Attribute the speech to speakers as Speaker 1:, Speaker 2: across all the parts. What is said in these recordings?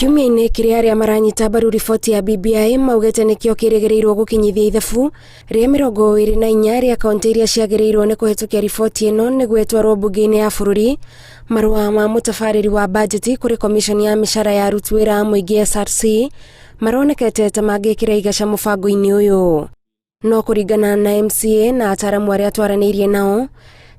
Speaker 1: Kiumia-inĩ kĩrĩa arĩa maranyita mbaru riboti ya BBI maugĩte nĩkĩo kĩrĩgĩrĩirwo gũkinyithia ithabu rĩa 24 rĩa kaunti iria ciagĩrĩirwo nĩ kũhĩtũkia riboti ĩno nĩguo ĩtwarwo mbunge-inĩ ya bũrũri. Marũa ma mũtabarĩri wa bajeti kũrĩ komiconi ya mĩcara ya aruti wĩra a mũingĩ SRC maronekete ta mangĩkĩra igaca mũbango-inĩ ũyũ. No kũringana na MCA na ataramu arĩa twaranĩirie nao,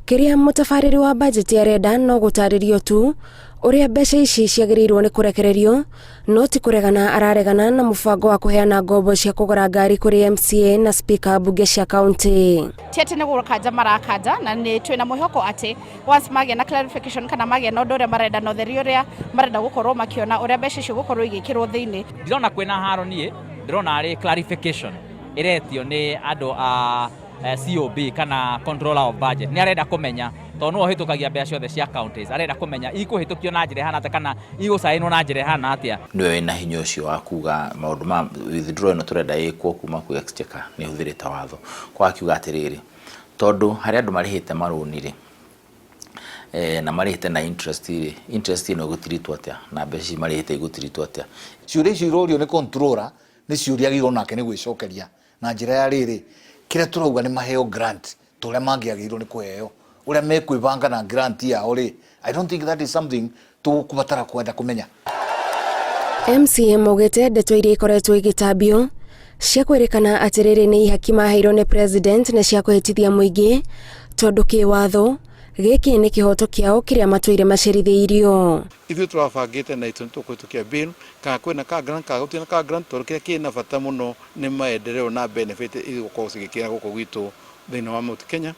Speaker 1: kĩrĩa mũtabarĩri wa bajeti arenda no gũtarĩrio tu ũrĩa mbeca ici ciagĩrĩirwo nĩ kũrekererio, no ti kũregana araregana na mũbango wa kũheana ngombo cia kũgũra ngari kũrĩ MCA na spika mbunge cia kaunti.
Speaker 2: Ti atĩ nĩ gũkanja marakanja, na nĩ twĩna mwĩhoko atĩ once magĩa na clarification kana magĩa na ũndũ ũrĩa marenda na ũtheri ũrĩa marenda gũkorwo makĩona ũrĩa mbeca icio gũkorwo igĩkĩrwo thĩinĩ.
Speaker 3: Ndirona kwĩna haro niĩ, ndĩrona arĩ clarification ĩretio nĩ andũ a COB kana Controller of Budget. Nĩ arenda kũmenya tondũ nĩwe ũhĩtũkagia mbeca ciothe cia counties, arenda kũmenya ikũhĩtũkio na njĩra ĩhana atĩa kana igũcaĩnwo na njĩra ĩhana atĩa.
Speaker 4: Nĩwe wĩna hinya ũcio wa kuga maũndũ ma withdraw ĩno tũrenda ĩkwo kuma kwĩ exchequer nĩ ĩhũthĩrĩte watho. Kwa akiuga atĩrĩrĩ, tondũ harĩ andũ marĩhĩte marũni rĩ, na marĩhĩte na interest rĩ, interest ĩno ĩgũtiritwo atĩa na mbeca ici marĩhĩte igũtiritwo atĩa?
Speaker 5: Ciũria icio irorio nĩ controller nĩ ciũria agĩrĩirwo nake nĩ gwĩcokeria na njĩra ya rĩrĩ, kĩrĩa tũrauga nĩ maheo grant ta ũrĩa mangĩagĩrĩirwo nĩ kũheo, ũrĩa mekwĩbanga na grant yao rĩ, I don't think that is something tũkũbatara kwenda kũmenya.
Speaker 1: MCA maugĩte ndeto iria ikoretwo igĩtambio cia kwĩrĩkana atĩ rĩrĩ nĩ ihaki maheirwo nĩ president nĩ cia kũhĩtithia mũingĩ tondũ kĩwatho gĩkĩ nĩ kĩhoto kĩao kĩrĩa matũire macerithĩirio.
Speaker 6: Ithuĩ tũrabangĩte na itũ nĩ tũkũhĩtũkia bill kana kwĩna ka grant kana gũtirĩ na ka grant, tondũ kĩrĩa kĩna bata mũno nĩ maendeleo na benefit igũkorwo cigĩkĩra gũkũ gwitũ thĩinĩ wa Mount Kenya.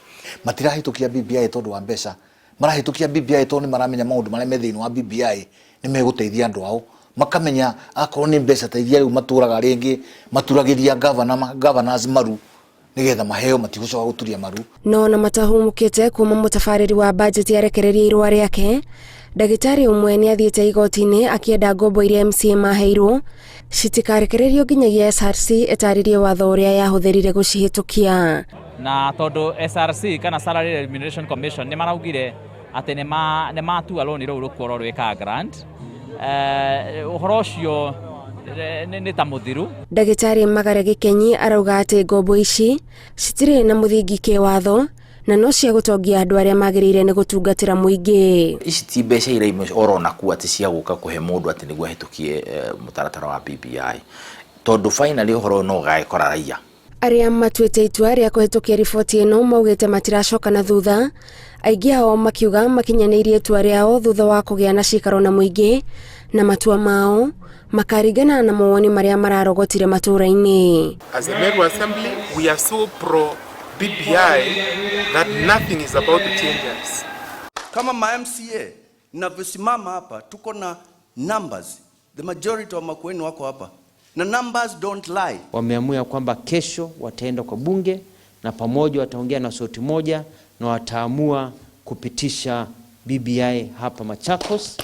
Speaker 5: Matirahĩtũkia BBI tondũ wa mbeca, marahĩtũkia BBI tondũ nĩ maramenya maũndũ marĩa me thĩinĩ wa BBI nĩ megũteithia andũ ao, makamenya akorwo nĩ mbeca ta iria rĩu matũraga rĩngĩ maturagĩria governor, governors maru nĩgetha maheo matigũcoka gũturia maru.
Speaker 1: No ona matahũmũkĩte kuma mũtabarĩri wa bajeti arekererie irũa rĩake, ndagĩtarĩ ũmwe nĩ athiĩte igoti-inĩ akĩenda ngombo iria MCA maheirwo citikarekererio nginyagia SRC ĩtarĩrie watho ũrĩa yahũthĩrire gũcihĩtũkia.
Speaker 3: Na tondũ SRC kana Salary Remuneration Commission nĩ maraugire atĩ nĩ matua rũni rũu rũkorwo rwĩ ka grant, ũhoro ũcio nĩ ta mũthiru.
Speaker 1: Ndagĩtarĩ Magare Gĩkenyi arauga atĩ ngombo ici citirĩ na mũthingi kĩwatho na no cia gũtongia andũ arĩa magĩrĩire nĩ gũtungatĩra mũingĩ.
Speaker 4: Ici ti mbeca iria imwe orona ku atĩ cia gũka kũhe mũndũ atĩ nĩguo ahĩtũkie mũtaratara wa BBI, tondũ finally ũhoro ũyũ no ũgagĩkora raia.
Speaker 1: Arĩa matuĩte itua rĩa kũhĩtũkia riboti ĩno maugĩte matiracoka na thutha, aingĩ ao makiuga makinyanĩirie itua rĩao thutha wa kũgĩa na cikaro na mũingĩ na matua mao makaringana na mawoni marĩa mararogotire matũũra-inĩ.
Speaker 7: As a Meru Assembly, we are so pro BBI that nothing is about to change us.
Speaker 8: Kama ma MCA navyosimama hapa tuko na numbers. The majority wa Makueni wako hapa. Na numbers don't lie.
Speaker 9: Wameamua kwamba kesho wataenda kwa bunge na pamoja wataongea na sauti moja na wataamua kupitisha BBI hapa Machakos.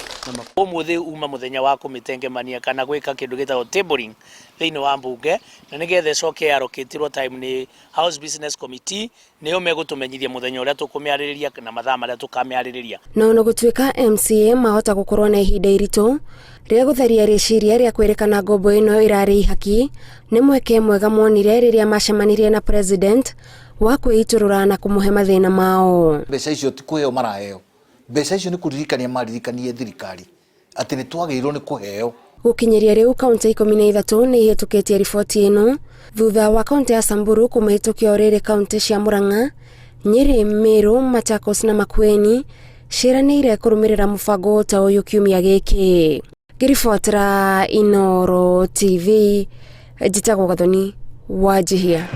Speaker 10: Umuthi uma muthenya wa kumitengemania kana gwika kindu gitagwo tabling thiini wa mbunge, na nigetha icoke allocatirwo time ni House Business Committee, niyo megutumenyithia muthenya uria tukumiaririria na mathaa maria tukamiaririria.
Speaker 1: Na ona gutuika MCA mahota gukorwo na ihinda iritu rĩa gũtheria rĩciria rĩa kwĩrĩkana ngombo ĩno ĩrarĩ ihaki, nĩ mweke mwega monire rĩrĩa macemanirie na president wa kwĩitũrũra na kũmũhe mathĩna mao.
Speaker 5: Mbeca icio ti kũheo maraheo, mbeca icio nĩ kũririkania maririkanie thirikari atĩ nĩ twagĩrĩirwo nĩ kũheo.
Speaker 1: Gũkinyĩria rĩu kaunti 13 nĩ ihĩtũkĩtie riboti ĩno thutha wa kaunti ya Samburu kũmĩhĩtũkia o rĩrĩ kaunti cia Murang'a, Nyeri, Meru, Machakos na Makueni ciĩranĩire kũrũmĩrĩra mũbango ta ũyũ kiumia gĩkĩ. Ngĩribotera Inooro TV, njĩtagwo Gathoni Wanjihia.